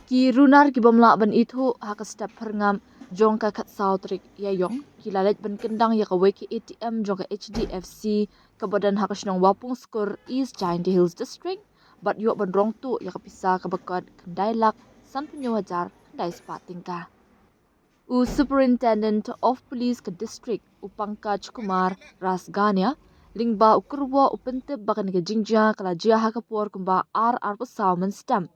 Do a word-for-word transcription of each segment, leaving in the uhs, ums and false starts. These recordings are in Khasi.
Ki runar ki bym lah ban ithuh ha ka step phyrngam jong ka khatsaw tarik Ïaiong ki la leit ban kyndang ïa kawei ka A T M jong ka H D F C kaba don ha ka shnong Wapung Skur, East Jaintia Hills District, bad ïoh ban rong tuh ïa ka pisa kaba kot khyndai lak sanphew hynñiew hajar khyndai spah tyngka. U Superintendent of Police ka district, u Pankaj Kumar Rasgania, lyngba u kyrwoh u pyntip ba kane ka jingjia ka la jia ha ka por kumba ar arphew saw mynstep,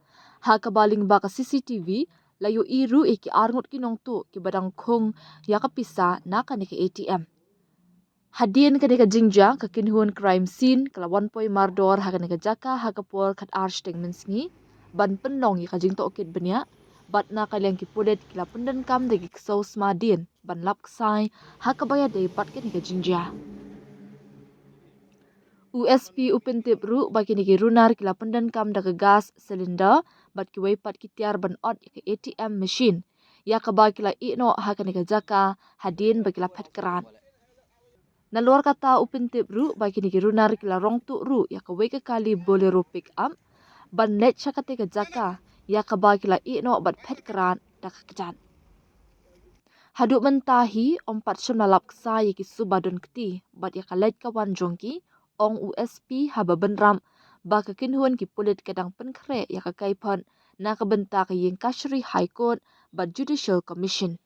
ha kaba lyngba ka C C T V la ïohi ruh ïa ki arngut ki nongtuh kiba dang khung ïa ka pisa na kane ka A T M. Hadien kane ka jingjia, ka kynhun crime scene ka la wan poi mardor ha kane ka jaka ha ka por khatar shiteng mynsngi ban pynlong ïa ka jingtohkit bniah, bad na ka liang ki pulit ki la pyndonkam da ki ksew sma dien ban lap ksai ha kaba ïadei bad kane ka jingjia. U S P u pyntip ruh ba kine ki runar ki la pyndonkam da ka gas cylinder bad kiwei pat ki tiar ban ot ïa ka A T M machine, ïa kaba ki la ïeh noh ha kane ka jaka hadien ba ki la phet krad. Nalor kata, u pyntip ruh ba kine ki runar ki la rong tuh ruh ïa kawei ka kali Bolero pickup ban leit sha katei ka jaka, ïa kaba ki la ïeh noh bad phet krad da ka kjat. Haduh mynta hi ym pat shym la lap ksai ïa ki suba don kti bad ïa ka leit ka wan jong ki, ong u S P haba bynrap ba ka kynhun ki pulit ka dang pynkhreh ïa ka kaiphod na ka bynta ka ïing kashari High Court bad Judicial Commission.